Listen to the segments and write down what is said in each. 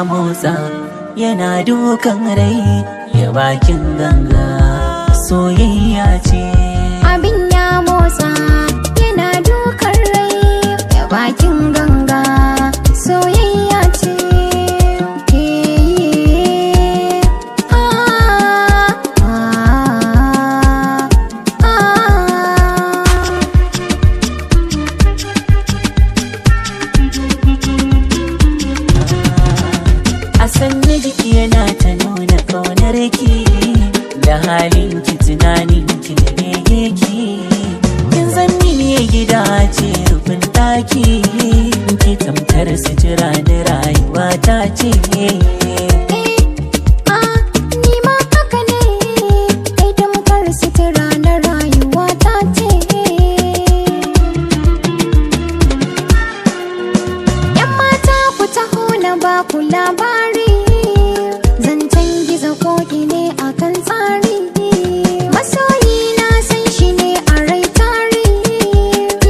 motsa, yana dukan rai ya bakin ganga, soyayya ce. Abin ya motsa, yana dukan rai ya bakin ganga, soyayya ce. Eh, ah, ah, ah. A sanni jiki yana ta nuna kaunar ki, da halin ki, tunanin ki da bege ki. Kin zan mini gida ce, rufin daki ki, tamkar sutura na rayuwa ta ce. Eh, ah, ni ma haka ne, kai tamkar sutura na rayuwa ta ce. ‘Yan mata, ku taho na ba ku labari, zancen gizo koki ne akan tsari. Masoyi na san shi ne a rai tari,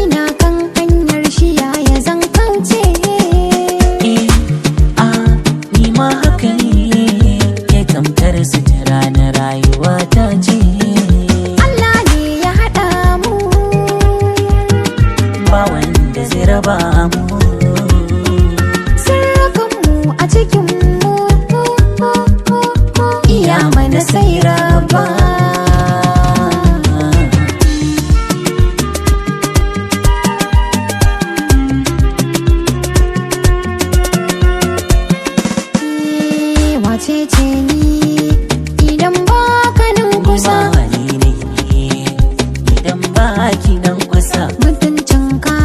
ina kan hanyar shi, yaya zan kauce. Eh, ah, ni ma haka ne, ke tamkar sutura na rayuwa ta ce. Allah ne ya haɗa mu, ba wanda zai raba mu. Sirrukanmu a cikin mu, iya mana sai raba. Eh, wace ce ni idan ba ka nan kusa? Ba ni ne idan ba ki nan kusa. Mutuncinka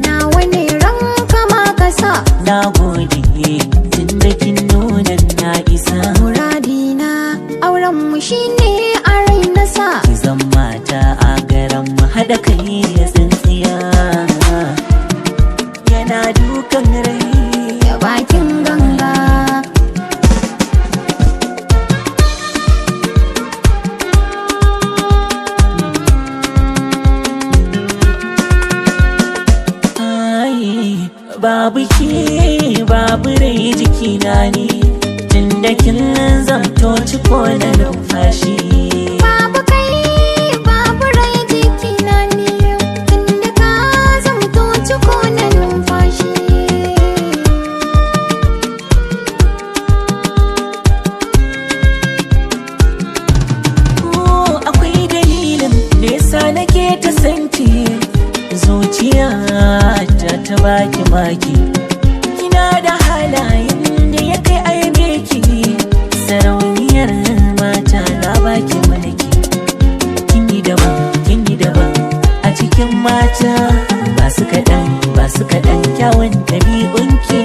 na wani ranka ma ka sa. Na gode tun da kin nuna na isa. Muradina auren mu shine a rai na sa. Ki zan mata a garan mu, haɗa kai ya tsintsiya, yana dukan rai da bakin ganga. Ai, babu ke babu rai jikina ne, tun da kin zamto ciko na numfashi. Babu kai babu rai jikina ne, tunda ka zamto ciko na numfashi. Ko akwai dalilin da yasa nake ta sanki, zuciya ta ta baki maki. Kina da halayen da ya kai aibe ki, sarauniyar mata, na baki mulki. Kin yi daban, kin yi daban a cikin mata, ba su kaɗan, ba su kaɗan kyawun ɗabi'unki.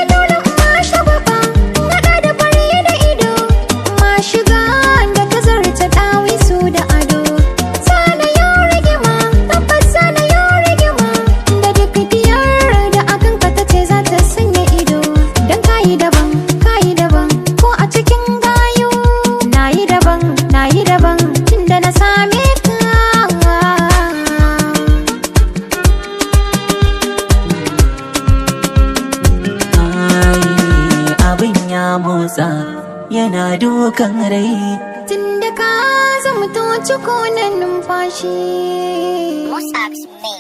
Dole ma shagwaba, naɗa da fari da ido, ma shiga da ta zarta ɗawisu da ado. Sana yau rigima, tabbas sana yau rigima, da duk biyar da akan ka ta ce za ta sanya ido. Don kayi daban, kayi daban, ko a cikin gayu. Nayi daban, nayi daban, tunda na same ka. Ai, abin ya motsa, yana dukan rai. Tunda ka zamto ciko na numfashi. Mossack's me.